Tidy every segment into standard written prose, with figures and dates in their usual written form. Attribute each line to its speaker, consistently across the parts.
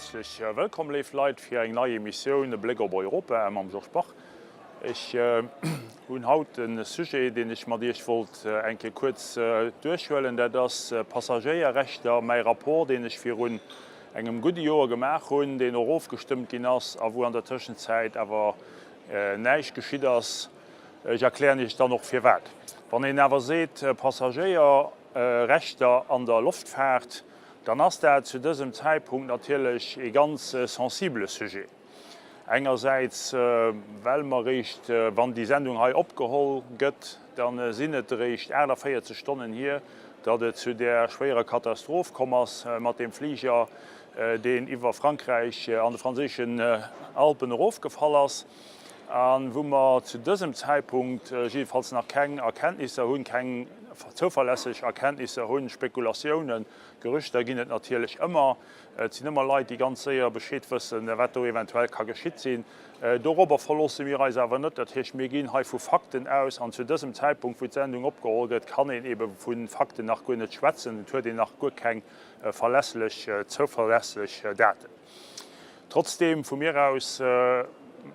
Speaker 1: Häerzlech wëllkomm léif Leit fir eng nei Emissioun E Bléck op Europa mam Georges Bach. Ech hunn haut e Sujet, deen ech mat Iech wollt eng Kéier kuerz duerchhuelen. Dat ass Passagéierrechter, mäi Rapport, deen ech virun engem gudde Joer gemaach hunn, deen och ofgestëmmt ginn ass a wou an der Tëschenzäit awer näischt geschitt ass. Ech erklären Iech dann och firwat. Wann een awer seet Passagéierrechter an der Loftfaart, dann ass dat zu dësem Zäitpunkt natierlech ee ganz sensibele Sujet. Engersäits well mer eréischt, wann déi Sendung hei opgeholl gëtt, da sinn et eréischt 48 Stonnen hier, datt et zu där schwéierer Katastroph komm ass mat deem Fliger, deen iwwer Frankräich an de franséischen Alpen erofgefall ass. A wou mer zu dësem Zäitpunkt jiddefalls nach keng Erkenntnisser hunn, keng zouverlässeg Erkenntnisser hunn. Spekulatiounen, Gerüchter ginn et natierlech ëmmer. Et sinn ëmmer Leit, déi ganz séier Bescheed wëssen, wat do eventuell ka geschitt sinn. Dorobber verloosse mir eis awer net. Dat heescht, mir ginn hei vu Fakten aus. An zu dësem Zäitpunkt, wou d'Sendung opgeholl gëtt, kann een ebe vu Fakten nach guer net schwätzen. Et huet een nach guer keng verlässlech, zouverlässlech Daten. Trotzdeem vu mir aus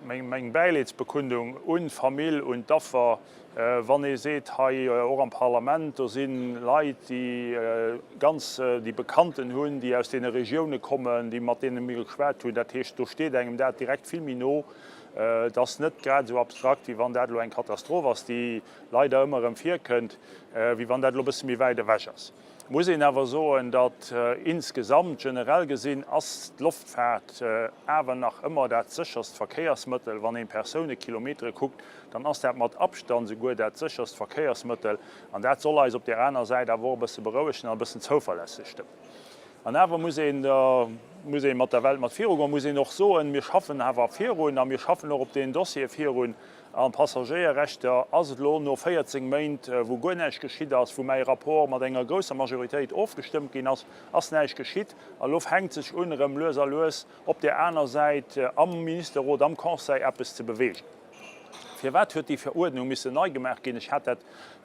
Speaker 1: meng Bäileedsbekundung un d'Famill, un d'Affer. Wann ee seet hei och am Parlament, do si Leit, déi ganz, déi Bekannten hunn, déi aus deene Regioune kommen, déi mat deene mir geschwat hunn, dat heescht, do steet engem dat direkt vill méi no. Et ass net grad esou abstrakt, wéi wann dat elo eng Katastroph ass, déi leider ëmmer erëm virkënnt, wéi wann dat elo e bësse méi wäit ewech ass. Muss een awer soen, datt insgesamt, generell gesinn, ass d'Loftfaart awer nach ëmmer dat sécherst Verkéiersmëttel. Wann een d'Persounekilometere kuckt, dann ass dat mat Abstand souguer dat sécherst Verkéiersmëttel. An dat soll eis op där aner Säit awer och e bësse berouegen an e bëssen zouverlässeg stëmmen. An awer muss een, muss ee mat der Welt mat virugoen, muss een och soen, mir schaffen awer virun a mir schaffen och op deenen Dossiere virun. An Passagéierrechter ass et elo no 14 Méint, wou guer näischt geschitt ass, wou mäi Rapport mat enger grousser Majoritéit ofgestëmmt ginn ass, ass näischt geschitt. A lo fänkt sech un, erëm lues a lues op där aner Säit am Ministerrot, am Conseil eppes ze beweegen. Firwat huet déi Veruerdnung missen nei gemaach ginn? Ech hat dat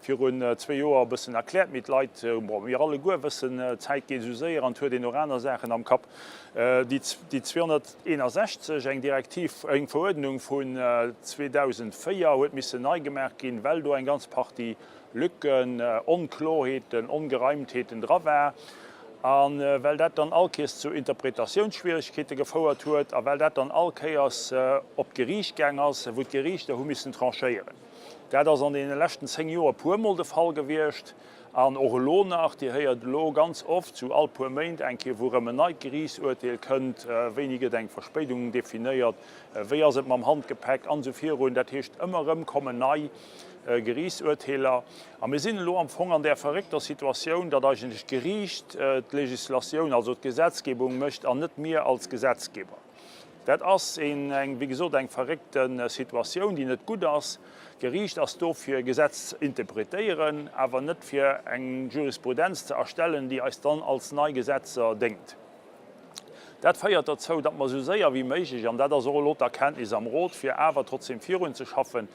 Speaker 1: virun zwee Joer e bëssen erkläert, mee d'Leit, bon, mir alleguer wëssen, d'Zäit geet esou séier an et huet een och aner Saachen am Kapp. Déi 261, eng Direktiv, eng Veruerdnung vun 2004, huet missen nei gemaach ginn, well do eng ganz Partie Lücken, Onkloerheeten, Ongereimtheeten dra war a well dat dann allkéiers zu Interpretatiounsschwierigkeete gefouert huet a well dat dann allkéiers op d'Geriicht gaang ass, wou d'Geriichter hu missen tranchéieren. Dat ass an deene leschten 10 Joer e puermol de Fall gewiescht an och elo nach. Dir héiert elo ganz oft, sou all puer Méint eng Kéier, wou erëm en neit Geriichtsurteel kënnt, wéini gëtt eng Verspéidung definéiert, wéi ass et mam Handgepäck an esou virun. Dat heescht, ëmmer erëm kommen nei Geriichtsurteeler. A mir sinn elo am Fong an där verréckter Situatioun, datt eigentlech d'Geriicht d'Legislatioun, also d'Gesetzgebung mécht an net mir als Gesetzgeber. Dat ass eng, wéi gesot, eng verréckte Situatioun, déi net gutt ass. D'Geriicht ass do fir e Gesetz ze interpretéieren, awer net fir eng Jurisprudenz ze erstellen, déi eis dann als nei Gesetzer déngt. Dat féiert dozou, datt mer esou séier wéi méiglech, an dat ass och elo d'Erkenntnis am Rot, fir awer trotzdeem virunzeschaffen.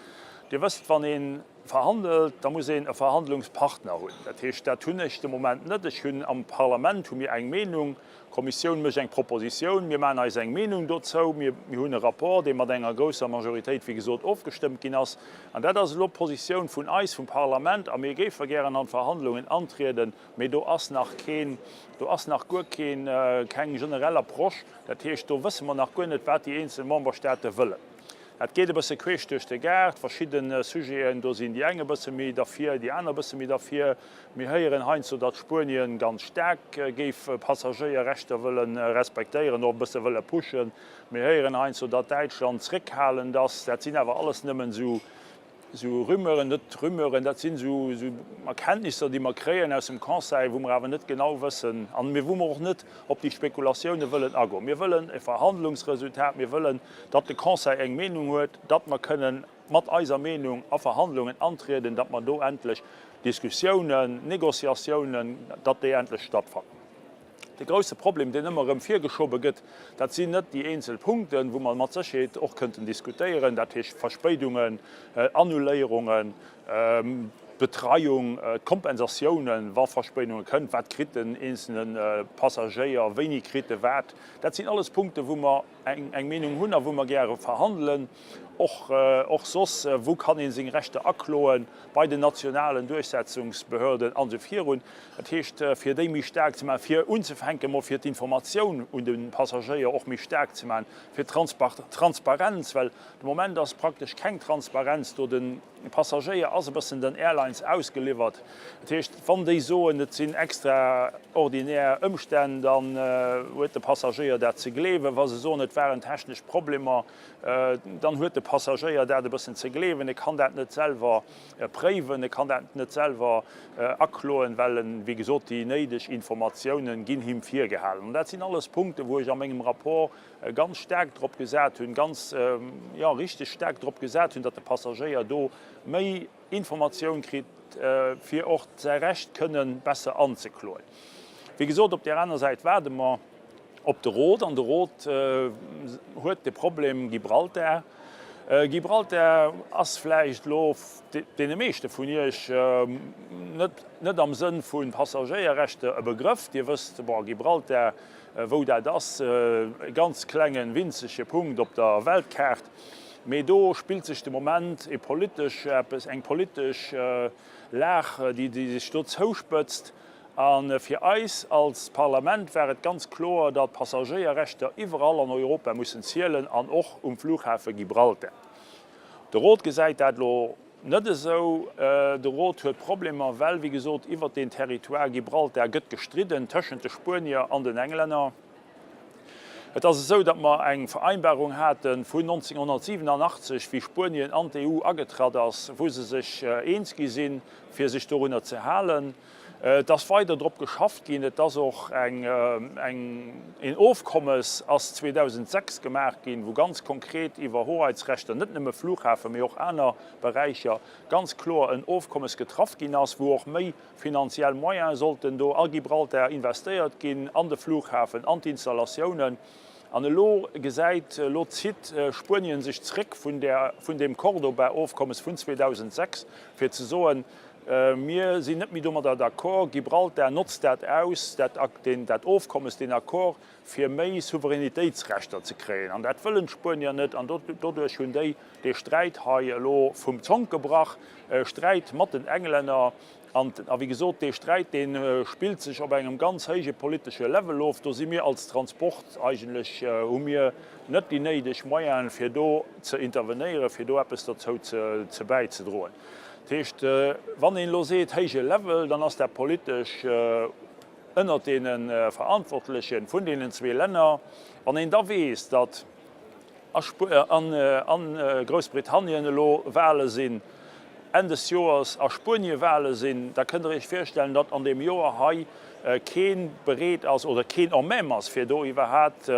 Speaker 1: Dir wësst, wann ee verhandelt, da muss een e Verhandlungspartner hunn. Dat heescht, dat hunn ech de Moment net. Ech hunn am Parlament hu mir eng Meenung, d'Kommissioun mécht eng Propositioun, mir maachen eis eng Meenung dozou, mir hunn e Rapport, dee mat enger grousser Majoritéit, wéi gesot, ofgestëmmt ginn ass. An dat ass elo d'Positioun vun eis, vum Parlament, a mir géife gären an d'Verhandlungen antrieden, Mee do ass nach keen, do ass nach guer keen, keng generell Approche. Dat heescht, do wësse mer nach guer net, wat déi eenzel Memberstaate wëllen. Dat geet e bësse queesch duerch de Gaart. Verschidde Sujeten, do sinn déi eng e bësse méi derfir, déi aner e bësse méi derfir. Mir héieren heiansdo, datt Spuenien ganz staark géif Passagéierrechter wëlle respektéieren, och e bësse wëlle pushen. Mir héieren heiansdo, datt Däitschland zréckhalend ass. Dat sinn awer alles nëmmen esou Esou Rumeuren, net Rumeuren, dat sinn esou Erkenntnisser, déi mer kréien aus dem Conseil, wou mer awer net genau wëssen an wou mer och net op déi Spekulatioune wëllen agoen. Mir wëllen e Verhandlungsresultat, mir wëllen, datt de Conseil eng Meenung huet, datt mer kënnen mat eiser Meenung a Verhandlungen antrieden, datt mer do endlech Diskussiounen, Négociatiounen, datt déi endlech stattfannen. De grousse Problem, deen ëmmer erëm virgeschobe gëtt, dat sinn net déi eenzel Punkten, wou mer mat Sécherheet och kënnten diskutéieren, dat heescht Verspéidungen, Annuléierungen,. D'Betreiung, d'Kompensatiounen, wa Verspéidunge kënnt, wat kritt den eenzelne Passagéier, wéini kritt e wat, dat sinn alles Punkten, wou mer eng Meenung hunn a wou mer gäre verhandelen. Och, och soss, wou kann ee seng Rechter akloen bei den nationalen Duerchsetzungsbehörden an esou virun. Dat heescht, fir déi méi staark ze maachen, fir unzefänken emol fir d'Informatioun un de Passagéier och méi staark ze maachen, fir d'Transparenz, well de Moment ass praktesch keng Transparenz do. De Passagéier ass e bëssen den Airlines ausgeliwwert. Dat heescht, wann déi soen, et sinn extraordinär Ëmstänn, dann huet de Passagéier dat ze gleewen. Wa se soen, et waren technesch Problemer, dann huet de Passagéier dat e bëssen ze gleewen. E kann dat net selwer préiwen, e kann dat net selwer akloen, well en, wéi gesot, déi néideg Informatiounen ginn him virgehalen. An dat sinn alles Punkten, wou ech a mengem Rapport ganz staark drop gesat hunn, ganz, jo, richteg staark drop gesat hunn, datt de Passagéier do méi Informatioun kritt, fir och säi Recht kënnen besser anzekloen. Wéi gesot, op där aner Säit waarde mer op de Rot, an de Rot huet de Problem Gibraltar. Gibraltar ass vläicht elo deene meeschte vun Iech net, net am Sënn vu Passagéierrechter e Begrëff. Dir wësst, bon, Gibraltar, Wou dat ass, e ganz klengen, winzege Punkt op der Weltkaart, mee do spillt sech de Moment e politesch eppes, eng politesch Lag, déi sech do zouspëtzt. A fir eis als Parlament war et ganz kloer, datt d'Passagéierrechter iwwerall an Europa mussen zielen an och um Flughafe Gibraltar. De Rot gesäit dat elo Net esou. De Rot huet Problemer, well, wéi gesot, iwwert deen Territoire Gibraltar gëtt gestridden tëschent de Spuenier an den Englänner. Et ass esou, datt mer eng Vereinbarung hate vun 1987, wéi Spuenien an d'EU agetratt ass, wou se sech eens gi sinn, fir sech dorunner ze halen. Et ass weider drop geschafft ginn. Et ass och eng, een Ofkommes ass 2006 gemaach ginn, wou ganz konkret iwwer Hoheitsrechter, net nëmme Flughafen, mee och aner Beräicher, ganz kloer en Ofkommes getraff ginn ass, wou och méi finanziell Moyene sollten do a Gibraltar investéiert ginn, an de Flughafen, an d'Installatiounen. An elo gesäit, elo zitt Spuenien sech zréck vun där, vun deem Cordoba-Ofkommes vun 2006, fir ze soen, Mir sinn net méi domadder d'accord. Gibraltar notzt dat aus, dat Ofkommes, deen Accord, fir méi Souveränitéitsrechter ze kréien. An dat wëllen d'Spuenier net. An doduerch hunn déi dee Sträit hei elo vum Zonk gebrach, e Sträit mat den Englänner. An, wéi gesot, dee Sträit, dee spillt sech op engem ganz héije politesche Level of. Do si mir als Transport eigentlech, hu mir net déi néideg Moyenen, fir do ze intervenéieren, fir do eppes dozou ze bäizedroen. Dat heescht, wann een elo seet héije Level, dann ass dat politesch ënnert deene Verantwortleche vun deenen zwee Länner. Wann een da weess, datt a Groussbritannien elo Wahle sinn, Enn des Joers a Spuenie Wahle sinn, da kënnt Der Iech virstellen, datt an deem Joer hei kee bereet ass oder keen en même ass, fir do iwwerhat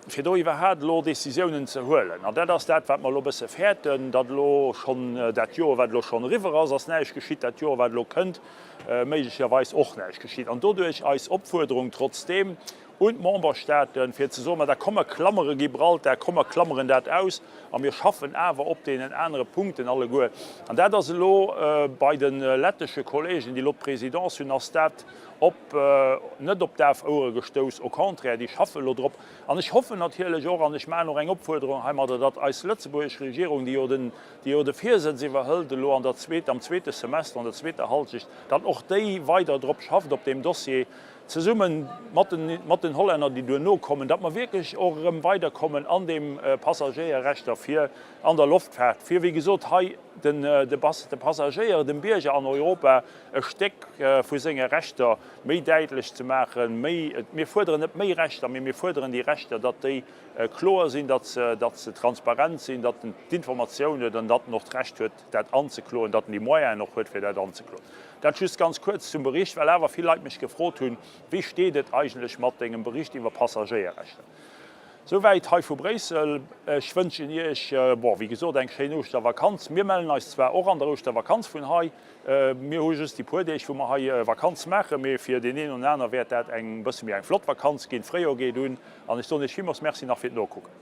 Speaker 1: fir do iwwerhaat elo Décisiounen ze huelen. An dat ass dat, wat mer elo e bësse fäerten, datt elo schonn dat Joer, wat elo schonn eriwwer ass, ass näischt geschitt, dat Joer, wat elo kënnt, méiglecherweis och näischt geschitt. An doduerch eis Opfuerderung trotzdeem un d'Memberstaaten, fir ze soen, Ma da komm mer klammere Gibraltar, komm mer klammeren dat aus a mir schaffen awer op deenen anere Punkten alleguer. An dat ass elo bei de lettesche Kollegen, déi elo d'Présidence hunn, ass dat op net op daf Ouere gestouss, au contraire, déi schaffen elo drop. An ech hoffen natierlech och, an ech maachen och eng Opfuerderung heimadder, datt eis lëtzebuergesch Regierung, déi jo den, déi jo de Virsëtz iwwerhëlt elo an der zweet, am zweete Semester, an der zweeter Halschecht, datt och déi weider drop schafft op deem Dossier, zesumme mat den, mat den Hollänner, déi duerno kommen, datt mer wierklech och erëm weiderkommen an deem Passagéierrechter fir an der Loftfaart, fir wéi gesot hei den, de Passagéier, dem Bierger an Europa e Stéck vu senge Rechter méi däitlech ze maachen, méi, mir fuerderen net méi Rechter, mee mir fuerderen déi Rechter, datt déi kloer sinn, datt se, datt se transparent sinn, datt en d'Informatioun huet an datt en och d'Recht huet, dat anzekloen, datt en déi Moyenen och huet, fir dat anzekloen. Dat just ganz kuerz zum Bericht, well awer vill Leit mech gefrot hunn, Wéi steet et eigentlech mat dengem Bericht iwwer Passagéierrechter? Souwäit hei vu Bréissel. Ech wënschen Iech, bon, wéi gesot, eng schéin Ouschtervakanz. Mir mellen eis zwar och an der Ouschtervakanz vun hei, mir hu just déi puer Deeg, wou mer hei Vakanz maachen, mee fir deen een oder aner wäert dat eng bësse méi eng flott Vakanz ginn. D'Fréijoer geet un an ech soen Iech villmools Merci nach fir d'Nokucken.